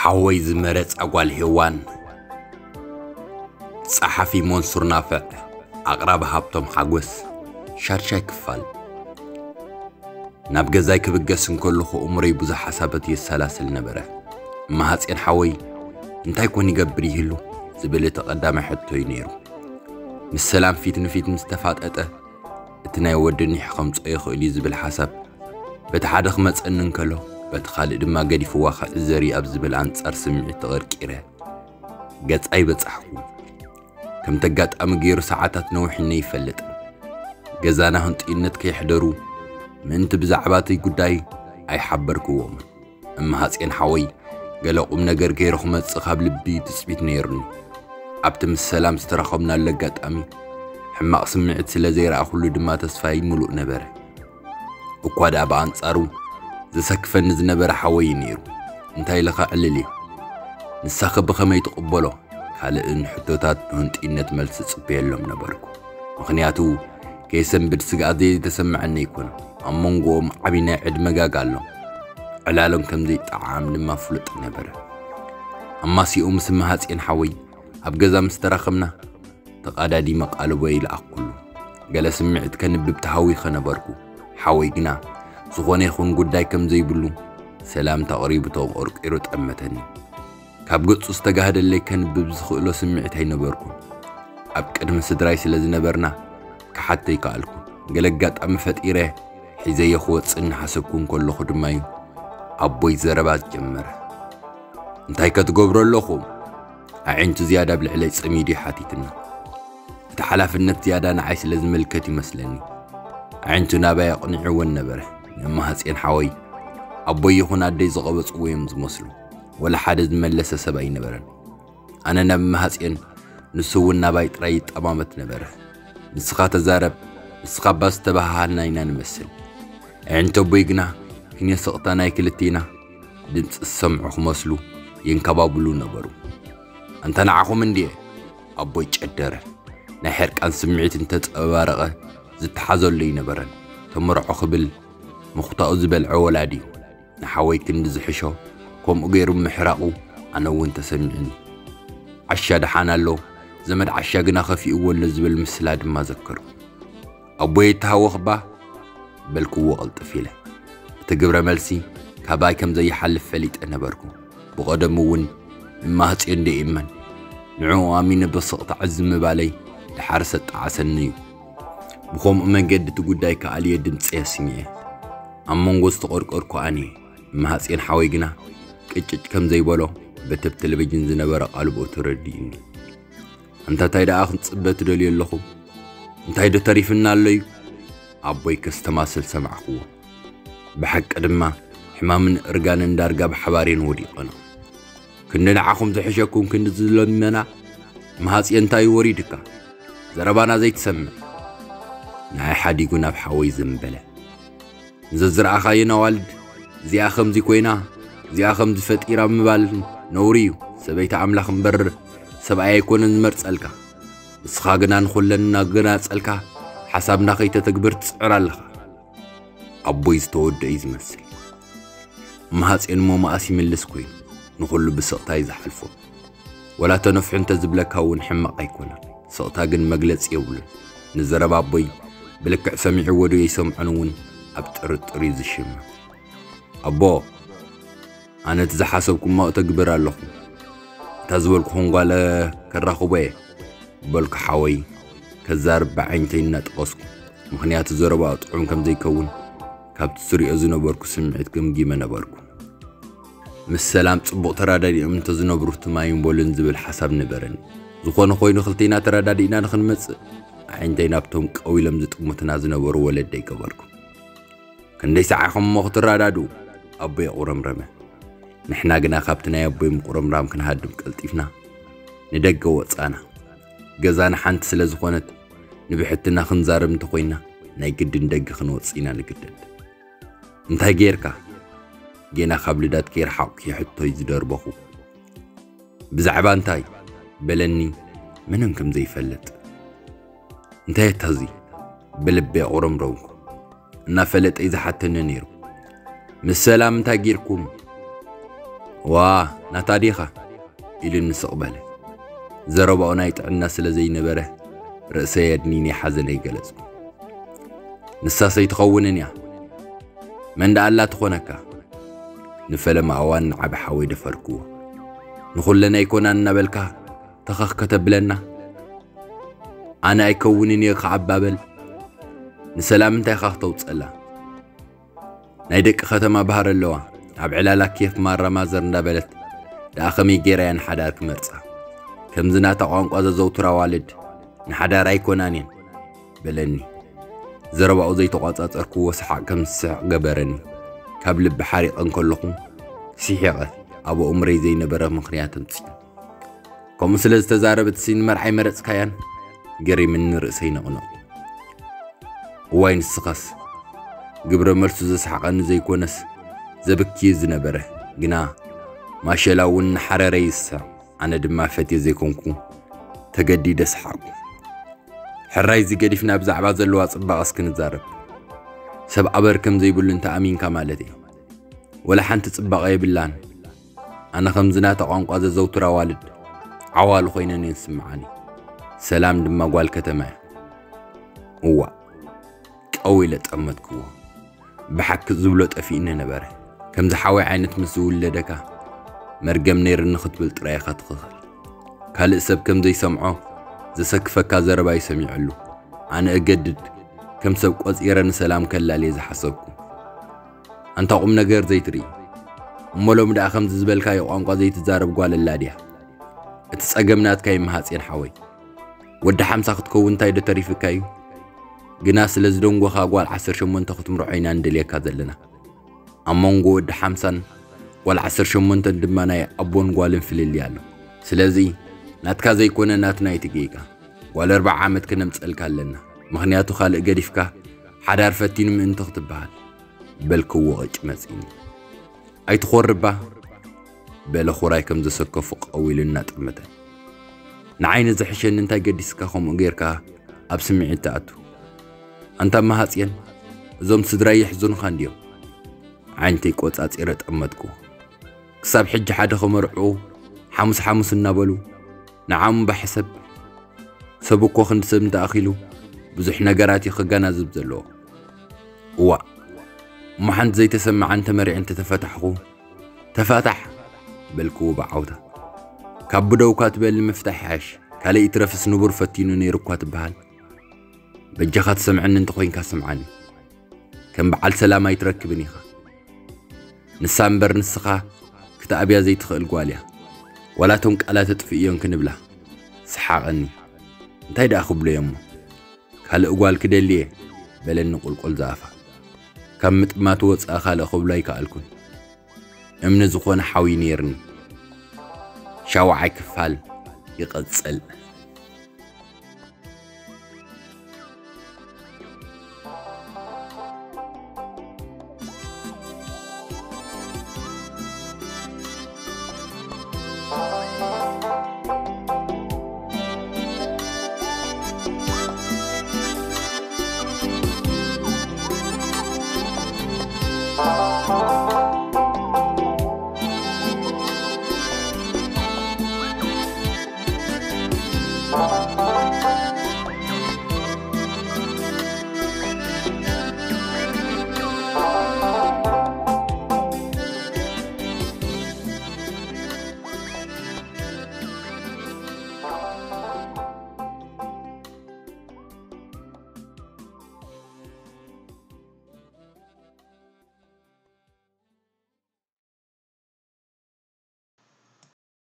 ሓወይ ዝመረጻ ጓል ሄዋን። ጸሓፊ መንሱር ናፍዕ። ኣቕራቢ ሃብቶም ሓጎስ። ሻድሻይ ክፋል። ናብ ገዛይ ክብገስ እንከለኹ እምሮይ ብዙሕ ሓሳባት የሰላስል ነበረ። እማሃጼን ሓወይ እንታይ ኮን ይገብር ይህሉ ዝብል እቲ ቀዳማይ ሕቶይ ነይሩ። ምስ ሰላም ፊት ንፊት ምስ ተፋጠጠ እቲ ናይ ወዲ ኒሕ ከምጾ ይኽእል እዩ ዝብል ሓሳብ በቲ ሓደ ክመጸኒ እንከሎ በቲ ካልእ ድማ ገዲፍዋ ክዕዘር እዩ ኣብ ዝብል ኣንጻር ስምዒት ተቐርቂረ ገጻይ በጻሕኩ። ከምቲ ኣጋጣሚ ገይሩ ሰዓታት ነዊሕኒ ይፈልጥ። ገዛና ህንጥዩነት ከየሕደሩ ምእንቲ ብዛዕባ እቲ ጉዳይ ኣይሓበርክዎምን። እማሃጼን ሓወይ ገለ ቁም ነገር ገይሩ ክመጽእ ካብ ልቢ ትጽቢት ነይሩኒ። ኣብቲ ምስ ሰላም ዝተራኸብናሉ ኣጋጣሚ ሕማቕ ስምዒት ስለ ዘይረኣኹሉ ድማ ተስፋይ ምሉእ ነበረ። እኳ ደኣ ብኣንጻሩ ዘሰክፈኒ ዝነበረ ሓወይ እዩ ነይሩ። እንታይ ኢልኻ ዕልል እዩ። ንሳኸ ብኸመይ ትቕበሎ? ካልእን ሕቶታት ንህንጥዩነት መልሲ ጽበየሎም ነበርኩ። ምኽንያቱ ከይሰንብድ ስግኣት ዘይተሰምዐኒ ኣይኮነን። ኣብ መንጎኦም ዓቢ ናይ ዕድመ ጋግ ኣሎ። ዕላሎም ከም ዘይጠዓም ድማ ፍሉጥ ነበረ። ኣማሲኡ ምስ እማሃጼን ሓወይ ኣብ ገዛ ምስ ተራኸብና ተቓዳዲመ ቃልቦ ይለኣኽኩሉ። ገለ ስምዒት ከንብብ ተሃዊኸ ነበርኩ። ሓወይ ግና ዝኾነ ይኹን ጉዳይ ከም ዘይብሉ ሰላምታ ኣቕሪቡ ተቖርቂሩ ጠመተኒ። ካብ ገጹ ዝተጋህደለይ ከንብብ ዝኽእሎ ስምዒት ኣይነበርኩን። ኣብ ቅድሚ ስድራይ ስለ ዝነበርና ክሓቶ ኣይከኣልኩን። ገለ ኣጋጣሚ ፈጢረ ሒዘዮ ክወጽእ እናሓሰብኩ እንከለኹ ድማ'ዩ ኣቦይ ዘረባ ዝጀመረ። እንታይ ከ ትገብሩ ኣለኹም? ኣዒንቱ ዝያዳ ኣብ ልዕለይ ጸሚዱ ሓቲትና። እቲ ሓላፍነት ዝያዳ ንዓይ ስለ ዝምልከት ይመስለኒ ኣዒንቱ ናባይ ኣቕኒዕወን ነበረ። ንእማሃጼን ሓወይ ኣቦይ ይኹን ኣደይ ዝቐበጽዎ እዮም ዝመስሉ። ወላ ሓደ ዝመለሰ ሰብ ኣይነበረን። ኣነ ናብ እማሃጼን ንሱ እውን ናባይ ጥራይ ይጠማመት ነበረ። ንስኻ ተዛረብ፣ ንስኻ ባስ ዝተበሃሃልና ኢና ንመስል። ኣዒንቲ ኣቦይ ግና ክንዮ ስቕታ ናይ ክልቴና ድምፂ ዝሰምዑ ክመስሉ የንከባብሉ ነበሩ። ኣንታ ንዓኹም እንድየ ኣቦይ ጨደረ። ናይ ሕርቃን ስምዒት እንተፀባረቐ ዝተሓዘሉ ኣይነበረን። ተመርዖ ክብል ምኹታኡ ዝበልዐ ወላዲ እዩ። ንሓወይ ክንዲ ዝሕሾ ከምኡ ገይሩ ምሕራቑ ኣነ እውን ተሰሚዑኒ። ዓሻ ደሓን ኣሎ፣ ዘመድ ዓሻ ግና ከፊእዎ ኣሎ ዝብል ምስላ ድማ ዘከርኩ። ኣቦይ ይተሃወኽ እባ በልክዎ ቅልጥፍ ኢለ። እቲ ግብረ መልሲ ካባይ ከም ዘይሓልፍ ፈሊጠ ነበርኩ። ብቐደሙ እውን እማህጽዮ እንደ ይእመን ንዕኡ ኣሚነ ብስቕታ ዕዝ ምባለይ ደሓር ሰጣዓሰኒ እዩ። ብኸምኡ መንገዲ እቲ ጉዳይ ከኣልየ ድምፂ ኣስሚዐ ኣብ መንጎ ዝተቖርቆርኩ ኣንየ። እማህጽዮን ሓወይ ግና ቅጭጭ ከም ዘይበሎ በቲ ኣብ ቴሌቪዥን ዝነበረ ቃልቦ ተረዲእኒ። ኣንታ እንታይ ደኣ ክንጽበ ትደልዩ ኣለኹም? እንታይ ዶ ተሪፍና ኣሎ እዩ? ኣቦይ ከስተማስል ሰማዕክዎ። ብሓቂ ድማ ሕማምን እርጋንን ዳርጋ ብሓባር እየን ወዲቐና። ክንዲ ንዓኹም ዝሕሸኩም ክንዲ ዝለመና መሃጽየ እንታይ እዩ ወሪድካ? ዘረባና ዘይትሰምዕ። ንዓይ ሓዲጉ ናብ ሓወይ ዘንበለ። ንዘዝረኣኻየን ኣዋልድ እዚኣ ከምዚ ኮይና፣ እዚኣ ከምዚ ፈጢራ ምባል ነውሪ እዩ። ሰበይቲ ኣምላኽ እምበር ሰብኣይ ኣይኮነን ዝመርጸልካ። ንስኻ ግና ንኹለን እናገናጸልካ ሓሳብና ከይተተግብር ትጽዕር ኣለኻ። ኣቦይ ዝተወድኦ እዩ ዝመስል። እማሃጽዮን እሞ መኣስ ይምልስ ኮይኑ፣ ንኹሉ ብስቕታ እዩ ዝሓልፎ። ወላ ተነፍሑ እንተዝብለካ እውን ሕማቕ ኣይኮነን። ስቕታ ግን መግለጺ የብሉን። ንዘረባ ኣቦይ ብልክዕ ሰሚዕዎ ዶ ይሰምዖን እውን ኣብ ጥርጥር እዩ ዝሽመም። ኣቦ፣ ኣነ እቲ ዝሓሰብኩሞ እተግብር ኣለኹ። እታ ዝበልኩኹም ጓለ ከራኽቦ እየ በልኩ ሓወይ ከዛርብ ብዓይንተይ እናጠቐስኩ። ምኽንያቱ ዘረባኡ ጥዑም ከም ዘይከውን ካብቲ ዝሪኦ ዝነበርኩ ስምዒት ገምጊመ ነበርኩ። ምስ ሰላም ጽቡቕ ተረዳዲኦም እንተዝነብሩ ትማይን በሉን ዝብል ሓሳብ ነበረኒ። ዝኾነ ኮይኑ ክልቴና ተረዳዲእና ንኽንመጽእ ኣዒንተይ ናብቶም ቀው ኢሎም ዝጥምቱና ዝነበሩ ወለደይ ገበርኩ። ክንደይ ሰዓኹም እሞ ክትረዳድኡ? ኣቦይ ኣቑረምረመ። ንሕና ግና ካብቲ ናይ ኣቦይ ምቁርምራም ክንሃድም ቀልጢፍና ንደገ ወጻና። ገዛና ሓንቲ ስለ ዝኾነት ንብሕትና ክንዛረብ እንተኾይና ናይ ግድን ደገ ክንወጽእ ኢና ንግደድ። እንታይ ጌርካ? ጌና ካብ ልዳት ከይረሓቕኩ ሕቶይ ዝደርበኹ። ብዛዕባ እንታይ? በለኒ ምንም ከም ዘይፈልጥ። እንታይ እታ እዚ? ብልቢ ኣቑረምረምኩ። እናፈለጠ እዩ ዝሓተኒ ነይሩ። ምስ ሰላም እንታይ ጌርኩም? ዋ፣ ናታ ዲኻ? ኢሉኒ ስቕ በለ። ዘረባኡ ናይ ጥዕና ስለ ዘይነበረ፣ ርእሰይ ኣድኒነ ሓዘነይ ገለጽኩ። ንሳስ ኣይትኸውንን እያ። መን ደኣ ኣላ ትኾነካ? ንፈለማ እዋን ንዓቢ ሓወይ ደፈርክዎ። ንኹለን ኣይኮናን እናበልካ ተኸኽ ከተብለና? ኣነ ኣይከውንን እየ ከዓባበል። ንሰላም እንታይ ኢኻ ክተውጸላ? ናይ ደቂ ከተማ ባህሪ ኣለዋ። ኣብ ዕላላ ኬፍ ማራ ማዘር እንዳበለት ደኣ ከመይ ገይራ እያ ንሓዳር ክመርጻ? ከምዚ ናታ ቋንቋ ዘዘውትራ ኣዋልድ ንሓዳር ኣይኮናን እየን በለኒ። ዘረባኡ ዘይተቋጻጸርክዎ ሰሓቕ ከም ዝስሕቕ ገበረኒ። ካብ ልቢ ሓሪቐ እንከለኹ ስሒቐ፣ ኣብ ኣእምሮይ ዘይነበረ ምኽንያት ኣምጺኡ። ከምኡ ስለ ዝተዛረበትሲ ንመርዓይ መረጽካያን? ገሪምኒ ርእሰይ ነቕነቕ። እዋይ ንስኻስ፣ ግብረ መልሱ ዘስሓቐኒ ዘይኮነስ ዘብኪ ዝነበረ፣ ግና ማሸላ እውን ንሓረረ ይስሕቕ፣ ኣነ ድማ ፈትየ ዘይኮንኩ ተገዲደ ሰሓቕኩ። ሕራይ እዚ ገዲፍና ብዛዕባ ዘለዋ ጽባቐ እስኪ ንዛረብ። ሰብ ኣበር ከም ዘይብሉ እንተ ኣሚንካ ማለት እዩ። ወላ ሓንቲ ጽባቐ የብላን። ኣነ ከምዚ ናታ ቋንቋ ዘዘውትራ ኣዋልድ ዓዋሉ ኮይነን እየን ዝስምዓኒ። ሰላም ድማ ጓል ከተማ እያ። እዋእ፣ ቀው ኢለ ጠመትክዎ። ብሓቂ ዝብሎ ጠፊእኒ ነበረ። ከምዚ ሓወይ ዓይነት ምስ ዝውለደካ መርገም ነይርኒ ክትብል ጥራይ ኢኻ ትኽኽል። ካልእ ሰብ ከም ዘይሰምዖ ዘሰክፈካ ዘረባ እዩ ሰሚዐሉ። ኣነ እገድድ ከም ሰብ ቆጺረ ንሰላም ከላልየ ዝሓሰብኩ። ኣንታ ቁም ነገር ዘይትርኢ። እሞ ሎሚ ደኣ ከምዚ ዝበልካዮ ቋንቋ ዘይትዛረብ ጓል ኣላ ድያ? እቲ ጸገም ናትካ እዩ መሃጽየን ሓወይ። ወዲ ሓምሳ ክትከውን እንታይ ዶ ተሪፍካ እዩ? ግና ስለ ዝደንጎኻ ጓል ዓሰርተ ሸሞንተ ክትምርዖ ኢና ንደልየካ ዘለና። ኣብ መንጎ ወዲ ሓምሳን ጓል ዓሰርተ ሸሞንተን ድማ ናይ ኣቦን ጓልን ፍልልይ ኣሎ። ስለዚ ናትካ ዘይኮነ ናትና እዩ እቲ ጌጋ። ጓል ኣርብዓ ዓመት ክነምጸልካ ኣለና። ምኽንያቱ ካልእ ገዲፍካ ሓዳር ፈቲኑ ምእንቲ ክትበሃል በልክዎ ቅጭ መጺኒ። ኣይትኾርባ በለ ኹራይ ከም ዘሰከፉ ቀዊሉ እናጠመተ። ንዓይ ንዝሕሸኒ እንታይ ገዲስካ ከምኡ ጌርካ ኣብ ስምዒት ትኣቱ? ኣንታ መሃጽየን፣ እዞም ስድራይ የሕዝኑኻ እንድዮም። ዓይንተይ ቆጻጺረ ጠመትኩ። ክሳብ ሕጂ ሓደ ከመርዕኡ ሓሙስ ሓሙስ እናበሉ ንዓም ባሕሰብ። ሰብ እኮ ክንዲ ሰብ እንተኣኺሉ ብዙሕ ነገራት እዩ ከገናዝብ ዘለዎ። እዋእ፣ እሞ ሓንቲ ዘይተሰምዓን ተመሪዐ እንተተፈታሕኹ? ተፋታሕ በልክዎ ብዓውታ። ካብ ብደውካ ትበሊ ምፍታሕ ይሓይሽ። ካልእ ይትረፍስ ንቡር ፈቲኑ ነይሩ እኳ ትበሃል። በጃኻ ትሰምዐኒ እንተኾይንካ ስምዓኒ። ከም በዓል ሰላም ኣይትረክብን ኢኻ። ንሳ እምበር ንስኻ ክትኣብያ ዘይትኽእል ጓል እያ። ዋላ እቶም ቃላት ኣጥፍእዮን ክንብላ። ሰሓቐኒ። እንታይ ደኣ ክብሎ እየ እሞ? ካልእ ጓል ክደሊ እየ በለኒ ቁልቁል ዝኣፋ። ካብ ምጥማት ወፃኢ ካልእ ክብሎ ኣይከኣልኩን። እምኒ ዝኾነ ሓዊ ነይርኒ። ሻውዓይ ክፋል ይቐጽል።